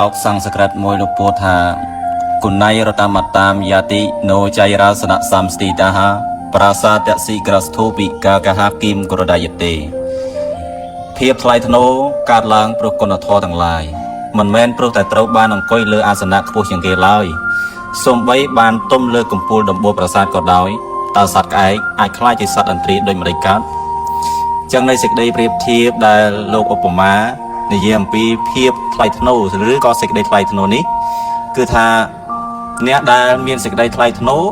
អោកសំស្ក្រឹតមួយលោកពោលថាគុណៃរតមតាមយាតិណូចៃរាសនៈសំស្ទីតាហាប្រាសាទសិក្រស្ធូពិកាកហាគិមក្រដាយតេភាពថ្លៃថ្នូរកើតឡើងព្រោះគុណធម៌ទាំងឡាយមិនមែនព្រោះតែត្រូវបានអង្គុយលើអាសនៈខ្ពស់ជាងគេឡើយសូម្បីបានទុំលើកំពូលដំបូលប្រាសាទក៏ដោយតើសត្វក្អែកអាចក្លាយជាសត្វអន្ត្រីដូចម្តេចកើត ចឹងនៃសេចក្តីប្រៀបធៀបដែលលោកឧបមានិយាយអំពីភាពថ្លៃថ្នូរឬក៏សេចក្តីថ្លៃថ្នូរនេះគឺថាអ្នកដែលមានសេចក្តីថ្លៃថ្នូរ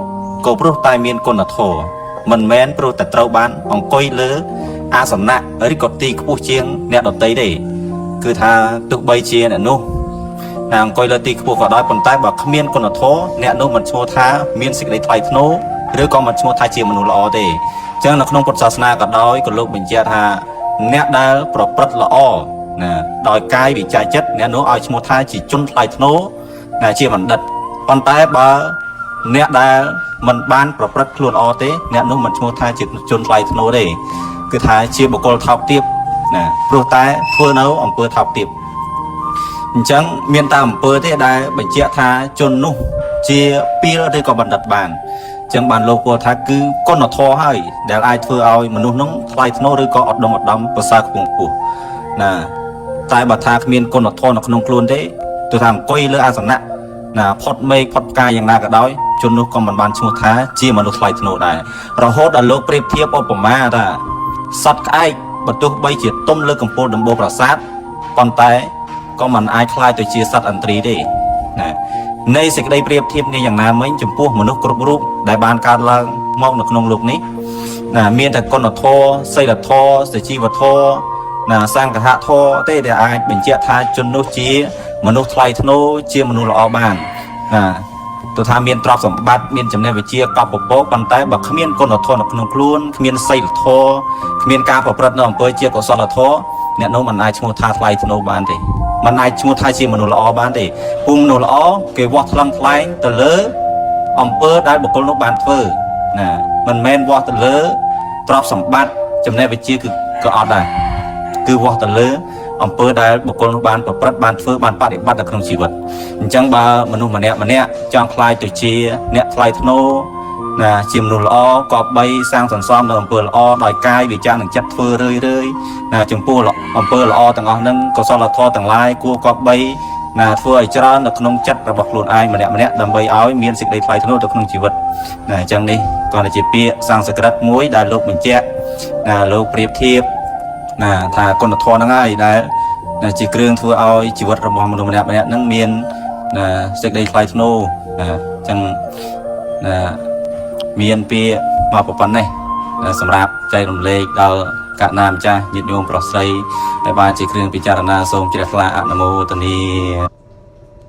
ក៏ព្រោះតែមានគុណធម៌មិនមែនព្រោះតែត្រូវបានអង្គុយលើអាសនៈឬក៏ទីខ្ពស់ជាងអ្នកដទៃទេគឺថាទោះបីជាអ្នកនោះណាអង្គុយលើទីខ្ពស់ក៏ដោយប៉ុន្តែបើគ្មានគុណធម៌អ្នកនោះមិនឈ្មោះថាមានសេចក្តីថ្លៃថ្នូរឬក៏មិនឈ្មោះថាជាមនុស្សល្អទេ ចឹងនៅក្នុងពុទ្ធសាសនាក៏ដោយក៏លោកបញ្ជាក់ថាអ្នកដែលប្រព្រឹត្តល្អណាដោយកាយវិចារចិត្តអ្នកនោះឲ្យឈ្មោះថាជាជនថ្លៃថ្នូរណាជាបណ្ឌិតប៉ុន្តែបើអ្នកដែលមិនបានប្រព្រឹត្តខ្លួនល្អទេអ្នកនោះមិនឈ្មោះថាជាជនថ្លៃថ្នូរទេគឺថាជាបុគ្គលថោកទាបណាព្រោះតែធ្វើនៅអំពើថោកទាបអញ្ចឹងមានតែអំពើទេដែលបញ្ជាក់ថាជននោះជាពីលឬក៏បណ្ឌិតបាន ចឹងបានលោកពោលថាគឺគុណធម៌ហើយដែលអាចធ្វើឲ្យមនុស្សនោះថ្លៃថ្នូរឬក៏ឧត្តមឧត្តមប្រសើរខ្ពង់ខ្ពស់ណាតែបើថាគ្មានគុណធម៌នៅក្នុងខ្លួនទេទោះថាអង្គុយលើអាសនៈណាផុតមេឃផុតផ្កាយយ៉ាងណាក៏ដោយជននោះក៏មិនបានឈ្មោះថាជាមនុស្សថ្លៃថ្នូរដែររហូតដល់លោកប្រៀបធៀបឧបមាថាសត្វក្អែកបើទោះបីជាទុំលើកំពូលដំបូលប្រាសាទប៉ុន្តែក៏មិនអាចក្លាយទៅជាសត្វអន្ត្រីទេណា នៃសេចក្តីប្រៀបធៀបនេះយ៉ាងណាមិញចំពោះមនុស្សគ្រប់រូបដែលបានកើតឡើងមកនៅក្នុងលោកនេះណាមានតែគុណធម៌សីលធម៌សុជីវធម៌ណាសង្ឃហធម៌ទេដែលអាចបញ្ជាក់ថាជននោះជាមនុស្សថ្លៃថ្នូរជាមនុស្សល្អបានណាទោះថាមានទ្រព្យសម្បត្តិមានចំណេះវិជ្ជាកប់ពពកប៉ុន្តែបើគ្មានគុណធម៌នៅក្នុងខ្លួនគ្មានសីលធម៌គ្មានការប្រព្រឹត្តនៅអំពើជាកុសលធម៌អ្នកនោះមិនអាចឈ្មោះថាថ្លៃថ្នូរបានទេមិនអាចឈ្មោះថាជាមនុស្សល្អបានទេ ភូមិនោះល្អគេវាស់ថ្លឹងថ្លែងទៅលើអំពើដែលបុគ្គលនោះបានធ្វើណាមិនមែនវាស់ទៅលើទ្រព្យសម្បត្តិចំណេះវិជ្ជាគឺក៏អត់ដែរគឺវាស់ទៅលើអំពើដែលបុគ្គលនោះបានប្រព្រឹត្តបានធ្វើបានបដិបត្តិនៅក្នុងជីវិតអញ្ចឹងបើមនុស្សម្នាក់ម្នាក់ចង់ក្លាយទៅជាអ្នកថ្លៃថ្នូរណាជាមនុស្សល្អក៏បីសាងសន្សំនៅអំពើល្អដោយកាយវិចារនិងចិត្តធ្វើរឿយរឿយណាចំពោះអំពើល្អទាំងអស់ហ្នឹងកុសលធម៌ទាំងឡាយគួរក៏បី ណាធ្វើឲ្យច្រើននៅក្នុងចិត្តរបស់ខ្លួនឯងម្នាក់ម្នាក់ដើម្បីឲ្យមានសេចក្តីថ្លៃថ្នូរទៅក្នុងជីវិតណាអញ្ចឹងនេះក៏ជាពាក្យសំស្ក្រឹតមួយដែលលោកបញ្ជាក់ណាលោកប្រៀបធៀបណាថាគុណធម៌ហ្នឹងហើយដែលណាជាគ្រឿងធ្វើឲ្យជីវិតរបស់មនុស្សម្នាក់ម្នាក់ហ្នឹងមានណាសេចក្តីថ្លៃថ្នូរណាអញ្ចឹងណាមានពាក្យមកប៉ុណ្ណេះណាសម្រាប់ចែករំលែកដល់កណ្ណាម្ចាស់ញាតិញោមប្រុសស្រីដែលបានជាគ្រឿងពិចារណាសូមជ្រះថ្លាអនុមោទនា។